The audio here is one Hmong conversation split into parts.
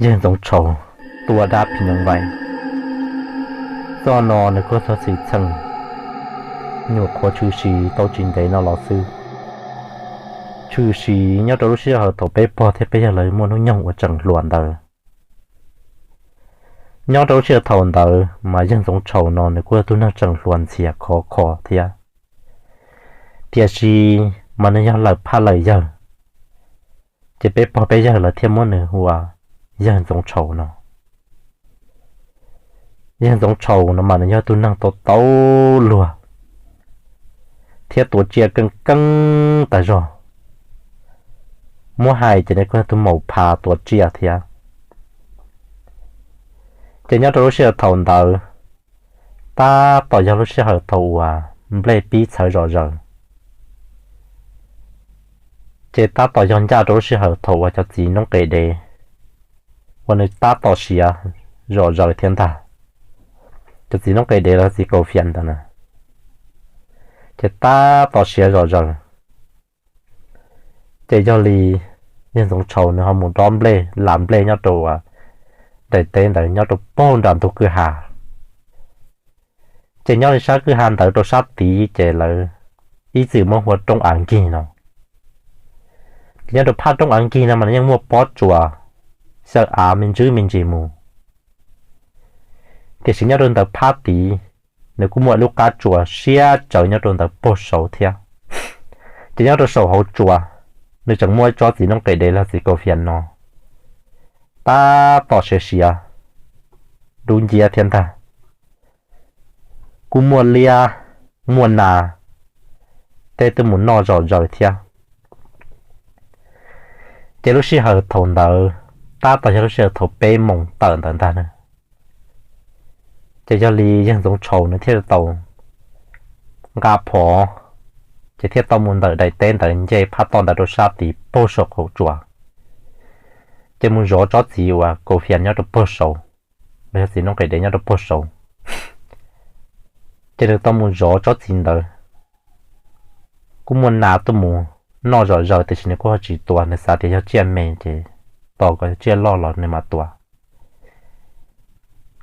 Yawg Ntxoov Tshau tua dab phim nyuj vais. Txoj no nws kuj txog xwm txheej nyuam qhuav tshwm sim tau tsis ntev no los xwb. Tshwm sim nyob rau lub sij hawm thaum peb pog thiab peb yawg lawv muaj hnub nyoog uas tseem hluas ntawd. Nyob rau lub sij hawm thaum ntawd mas yawg Ntxoov Tshau no nws kuj yog tus neeg tseem hluas ntxhias khov kho thiab, tiam sis mas nws yog lawm phaj lawm yawg, ces peb pog peb yawg lawv thiaj muab nws hu ua yawg Ntxoov Tshau no. Yawg Ntxoov Tshau no mas nws yog tus neeg tau tau luag thiab tua tsiaj keej keej tas zog. Muab hais ces nws kuj yog tus maum pha tua tsiaj thiab. Ces nyob rau lub sij hawm thaum ntawd, tab tom yog lub sij hawm thaum uas nplej pib txhawv zom zaws, ces tab tom yog ncaj rau lub sij hawm thaum uas cov txiv noob qes dev uas nws tab tom siav zom zaws thiab ntag. Cov txiv noob qes dev los txiv kaus fias ntawd na, ces tab tom siav zom zaws. Ces yog li yawg Ntxoov Tshau nws ho mus dob nplej, lav nplej nyob rau daim teb ntawd nyob rau puag nram ntug kwj ha. Ces nyob li sab kwj ha ntawd rau sab tid ces lawv ib txwm muab hu ua roob av nkig no. Ces nyob rau phaj roob av nkig no mas nws yeej muaj pob tsuas xyaw av me ntsis me ntsis mus. Tiam sis nyob rau ntawm phab tid, nws kuj muaj ib lub qab tsuas siab tsawv nyob rau ntawm puag saud thiab. Ces nyob rau saum hauv tsuas, nws tseem muaj ib tsob txiv noob qes dev los txiv kaus fias no tab tom siav siav dub nciab thiab ntag. Kuj muaj liab muaj nas tej tuaj mus noj zom zaws thiab. Ces lub sij hawm thaum ntawd tab tom yog lub sij hawm thaum peb moos tawm ntawd ntag na. Ces yog li yawg Ntxoov Tshau nws thiaj tau nqa phov, ces thiaj tau mus ntawm daim teb ntawd nce phab toj ntawd rau sab tid puag saum hauv tsuas, ces mus zov tsob txiv uas kaus fias nyob rau puag saud, los yog txiv noob qes dev nyob rau puag saud. Ces nws tau mus zov tsob txiv ntawd, kuj muaj nas tuaj mus noj zom zaws tiam sis nws kuj ho tsis tua, nws xav tias yog tsiaj me ces tos kom yog tsiaj loj los nws mam tua.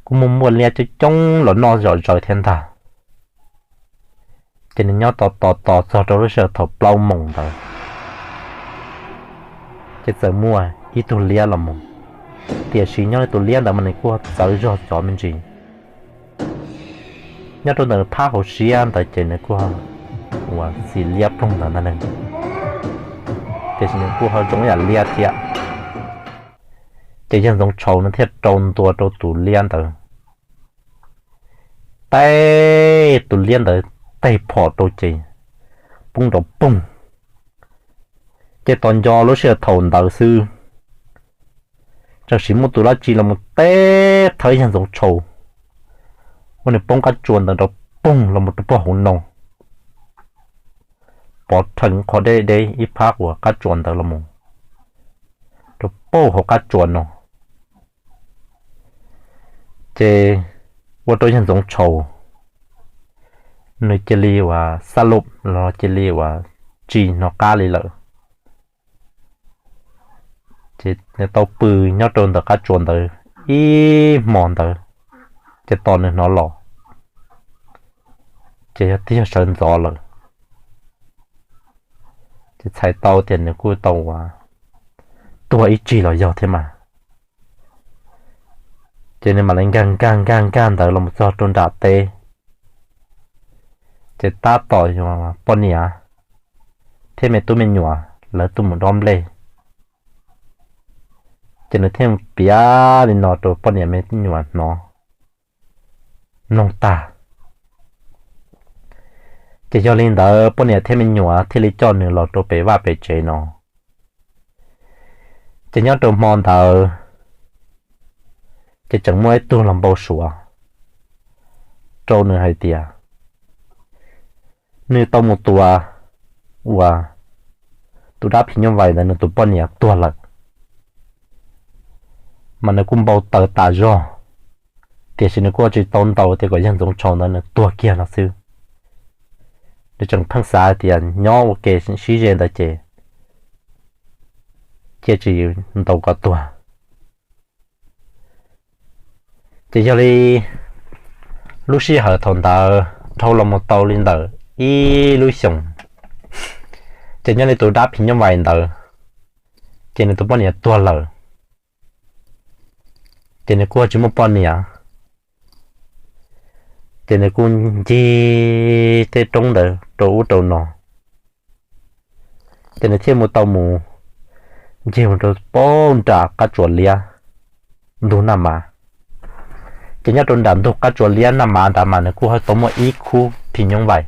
Kuj muaj muaj liab coob coob los noj zom zaws thiab ntag. Ces nws nyob tos tos tos txog rau lub sij hawm thaum plaub moos ntawd, ces txawm muaj ib tug liab los mus, tiam sis nyob li tus liab ntawd mas nws kuj txawv zog cov me ntsis. Nyob rau ntawm phab hauv siab ntawd ces nws kuj ua xim liab ploog ntawd ntag ne, tiam sis nws kuj ho zoo yam liab thiab. Ces yawg Ntxoov Tshau nws thiaj rau ntua rau tus liab ntawd, teb tus liab ntawd teg phom rau ces poob nrov poog. Ces tos nco lub sij hawm thaum ntawd xwb, tseem sim muaj tus dab tsi los mus teb thawb yawg Ntxoov Tshau, ua nws poob qab tsuas ntawd nrov poog los mus rau puag hauv no, pov rhees qhov deb deb ib phab uas qab tsuas ntawd los mus rau puag hauv qab tsuas no. Ces ua rau yawg Ntxoov Tshau nws cia li uas xab lub los cia li uas tsis hnov qab li lawm. Ces nws tau pw nyob rau ntawm qab tsuas ntawd ib hmo ntawd, ces tos nws hnov los, ces yog twb yog sawv ntxov lawm. Ces txhais tau tias nws kuj tau uas tuag ib tsig los yog thiab mas. Ces nws mam li nkag nkag nkag nkag ntawd los mus txog rau nram teb, ces tab tom yog poj niam thiab me tub me nyuam lawv tuaj mus dob nplej. Ces nws thiaj piav li no rau poj niam me nyuam hnov mloog tag. Ces yog li ntawd poj niam thiab me nyuam thiaj li coj nws los rau pem vaj pem tsev no. Ces nyob rau hmo ntawd, ces tseem muaj ib tug los npau suav rau nws hais tias nws tau mus tua uas tus dab phim nyuj vais ntawd nws tus poj niam tuag lawm, mas nws kuj npau taws tas zog, tiam sis nws kuj tsis tau ntaus tias kom yawg Ntxoov Tshau ntawd nws tuag kiag no xwb. Nws tseem pheej xav hais tias nyob ua ke sib ze ntawd ces cia tsis ntaus kom tuag. Ces yog li lub sij hawm thaum ntawd dhau los mus tau li ntawm ib lub xyoos, ces nyob li tus dab phim nyuj vais ntawd, ces nws tus poj niam tuag lawm, ces nws kuj tsis muaj poj niam, ces nws kuj ncig tej roob ntawd rau ub rau no, ces nws thiaj mus tau mus ncig mus rau pem nram qab tsuas liab ntug Naj Mav. Ces nyob rau nram ntug qab tsuas liab Naj Mav nrad mas nws kuj ho tau muaj ib khub phim nyuj vais,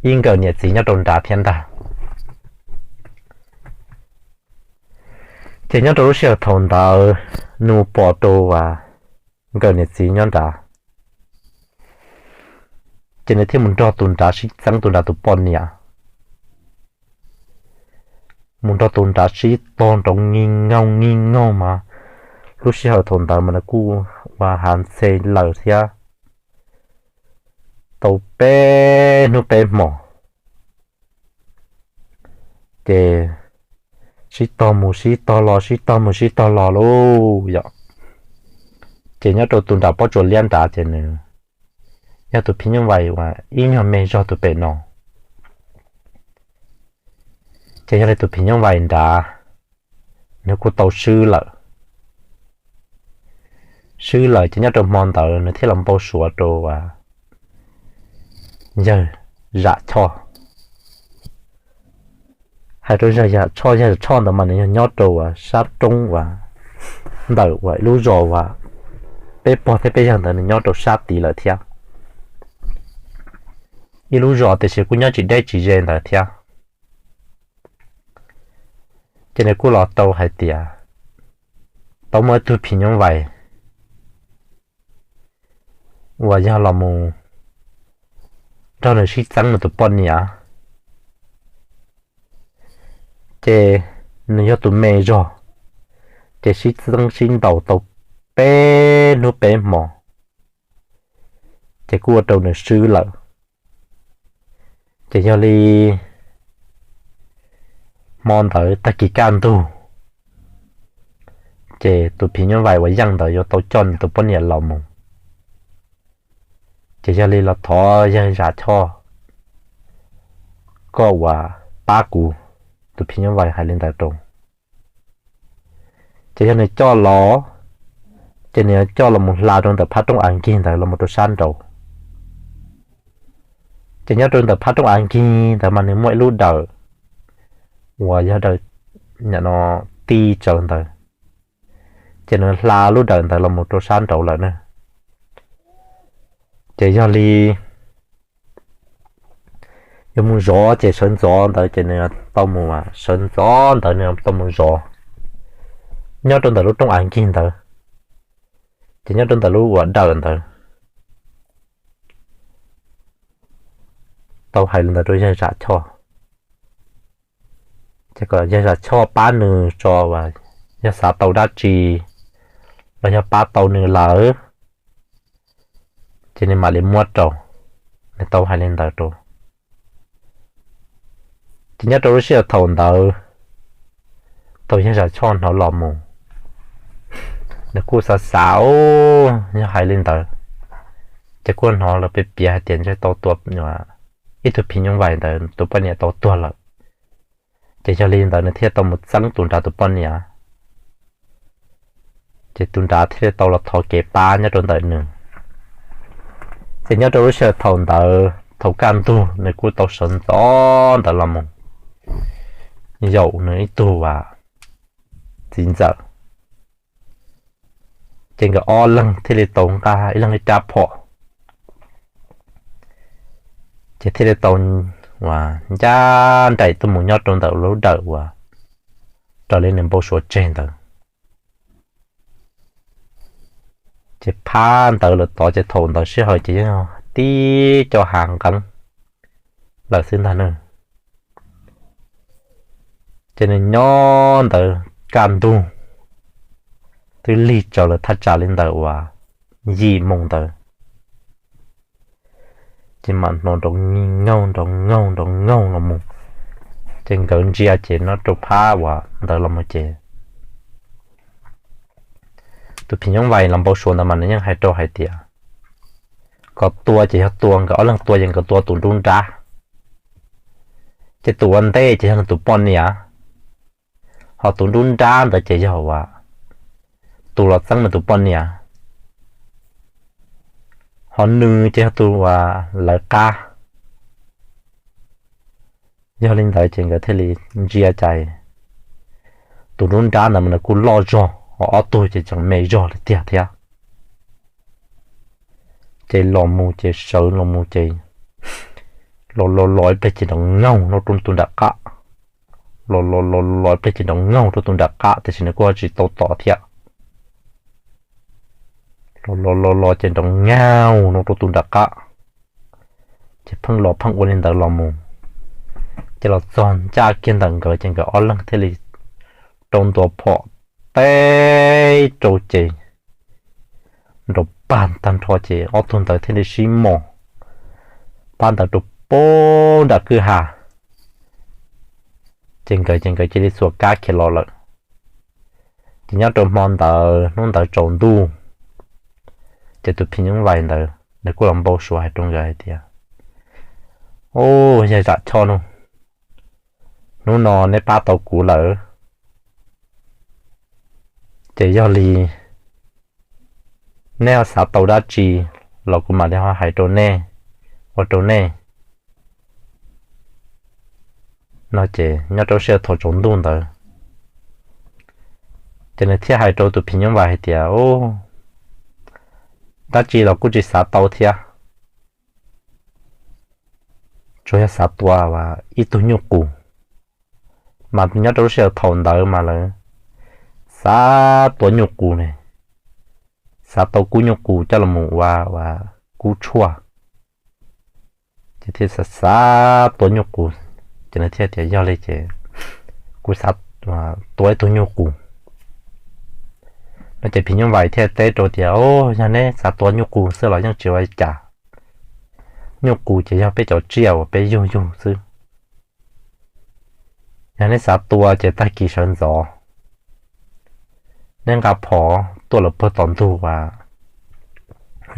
ib nkawm niam txiv nyob rau nrad thiab ntag. Ces nyob rau lub sij hawm thaum ntawd nws mus pom rau nkawm niam txiv nyob nrad, ces nws thiaj mus nrog tus nrad sib txeeb tus nrad tus poj niam. Mus nrog tus nrad sib tog nrov nki nkaug nki nkaug mas lub sij hawm thaum ntawd mas nws kuj ua hav ntxhe lawm thiab tau peb hnub peb hmos. Ces sib tog mus sib tog los sib tog mus sib tog los lauj yom. Ces nyob rau tus nram pob tsuas liab nrad ces nws yog tus phim nyuj vais uas ib nyuag me zog tus pem no. Ces yog li tus phim nyuj vais nrad nws kuj tau swb lawm. Swb lawm ces nyob rau hmo ntawd nws thiaj los npau suav rau yawg Zam Choj. Hais rau yawg Zam Choj, yawg Zam Choj ntawd mas nws yog nyob rau uas sab roob uas ntawm uas ib lub zos uas peb pog thiab peb yawg ntawd nws nyob rau sab tid lawm thiab. Ib lub zos tiam sis kuj nyob tsis deb tsis ze ntawd thiab. Ces nws kuj los tau hais tias tau muaj ib tug phim nyuj vais uas yog los mus nrog nws sib txeeb nws tus poj niam. Ces nws yog tus me zog, ces sib txeeb sib ntaus tau peb hnub peb hmo, ces kuj ua rau nws swb lawm. Ces yog li hmo ntawd tag kis kaj ntug, ces tus phim nyuj vais uas yeej ntawd yuav tau coj nws tus poj niam los mus. Ces yog li los thov yawg Zam Choj, koj uas pab kuv, tus phim nyuj vais hais li ntawd rau. Ces yog nws coj los, ces nws yuav coj los mus hla rau ntawm phab roob av nkig ntawd los mus rau sab nraud. Ces nyob rau ntawm phab roob av nkig ntawd mas nws muaj ib lub dawm uas yog dawm no tij tsawv ntawd, ces nws hla lub dawm ntawd los mus rau sab nraud lawm na. Ces yog li yuav mus zov ces sawv ntxov ntawd ces nws tau mus, sawv ntxov ntawd nws tau mus zov nyob rau ntawm lub roob av nkig ntawd, ces nyob rau ntawm lub uas dawm ntawd tau hais li ntawd rau yawg Zam Choj. Ces kom yawg Zam Choj pab nws tso uas yog xav tau dab tsi los yog pab tau nws lawm, ces nws mam li muab rau. Nws tau hais li ntawd rau. Ces nyob rau lub sij hawm thaum ntawd, thaum yawg Zam Choj hnov los mus, nws kuj xav xav, yog hais li ntawd, ces kuj hnov lawv piav piav hais tias ntshe tau tua ib tug phim nyuj vais ntawd tus poj niam tau tuag lawm. Ces yog li ntawd nws thiaj tau mus txeeb tus nrad tus poj niam, ces tus nrad thiaj li tau los thov kev pab nyob rau ntawm nws. Ces nyob rau lub sij hawm thaum ntawd thaum kaj ntug nws kuj tau sawv ntxov ntawd los mus yaum nws ib tug uas txiv ntxawm. Ces nkawd ob leeg thiaj li tau nqa ib leeg ib rab phom, ces thiaj li tau uas ncaj nraim tuaj mus nyob rau ntawm lub dawm uas raws li nws npau suav tseg ntawd. Ces phab ntawd lawm tod ces thaum ntawd sij hawm ces yeej tib co hav nqeeb lawm xwb ntag na. Ces nws nyob ntawd kaj ntug twb lig tsaws lawm thaj tsam li ntawm uas yim moos ntawd, ces mam hnov nrov nki nkaug nrov nkaug nrov nkaug los mus. Ces nkawd ntsia ces nyob rau phab uas ntawd los mus ces Tus phim nyuj vais los npau suav ntawd mas nws yeej hais rau hais tias kom tua ces yog tua, nkawd ob leeg tua ces nkawd tua tus nruab nrab, ces tus ua ntej ces yog nws tus poj niam, ho tus nruab nrab ntawd ces yog uas tus los txeeb nws tus poj niam, ho nws ces yog tus uas lawv qab. Yog li ntawd ces nkawd thiaj li ntsia cais tus nruab nrab ntawd mas nws kuj loj zog, ho ob tug ces tseem me zog li tiag thiab. Ces los mus ces sawv los mus ces los los los ib pliag ces nrov nyaug rau tus nram qab, los los los los ib pliag ces nrov nyaug rau tus nram qab tiam sis nws kuj tsis tau tom thiab. Los los los los ces nrov nyaug no rau tus nram qab, ces pheej los pheej ua li ntawd los mus, ces los txog ncaj kiag ntawm nkawd ces nkawd ob leeg thiaj li rau ntua phom teb rau ces nrov pag tag nrho ces ob tug ntawd thiaj li sib mos pab ntawd rau pem nram kwj ha, ces nkawd ces nkawd cia li xuas kab khiav los lawm. Ces nyob rau hmo ntawd hnub ntawd tsaus ntuj, ces tus phim nyuj vais ntawd nws kuj los npau suav hais rau nkawd hais tias, Ub, yawg Zam Choj, hnub no neb pab tau kuv lawm, ces yog li neb ho xav tau dab tsi los kuv mam li ho hais rau nej, ua rau nej. No ces nyob rau sij hawm thaum tsaus ntuj ntawd, ces nws thiaj hais rau tus phim nyuj vais hais tias, Ub, dab tsi los kuj tsis xav tau thiab, tsuas yog xav tua ib tug nyuj qus. Mas nyob rau lub sij hawm thaum ntawd mas lawv xav tua nyuj qus ne, xav tau kub nyuj qus coj los ua, ua kub tshuaj, ces thiaj xav tua nyuj qus. Ces nws thiaj tias, Yog li ces kuv xav tua ib tug nyuj qus. No ces phim nyuj vais thiaj teb rau tias, Ub, yog neb xav tua nyuj qus xwb los yeej tsis ua li cas. Nyuj qus ces yog peb cov tsiaj uas peb yug yug xwb. Yog neb xav tua ces tag kis sawv ntxov neb nqa phom tuaj lawm puag tom ntug uas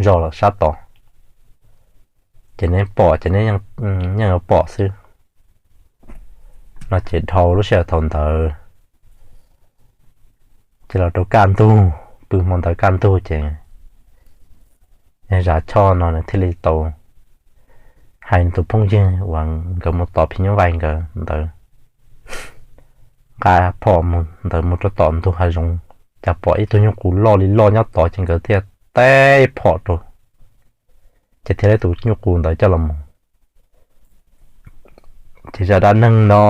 zos sab tod, ces neb pom ces neb yeej yuav pom xwb. No ces dhau lub sij hawm thaum ntawd ces los rau kaj ntug, pw hmo ntawd kaj ntug ces Zam Choj no nws thiaj li tau hais nws tus phooj ywg uas nkawd mus tom phim nyuj vais nkawd ntawd, nqa phom ntawd mus rau tom ntug hav zoov, cas pom ib tug nyuj qus loj li loj nyob tod ces nkawd thiaj teb phom rau, ces thiaj li tus nyuj qus ntawd coj los mus. Ces zaj dab neeg no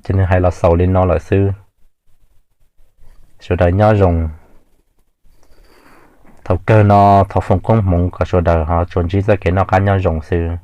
ces nws hais los xaus li no lawm xwb. Sawv daws nyob zoo. Thaum kawg no thov foom koob hmoov kom sawv daws ho tsuas ntsib txoj kev noj qab nyob zoo xwb.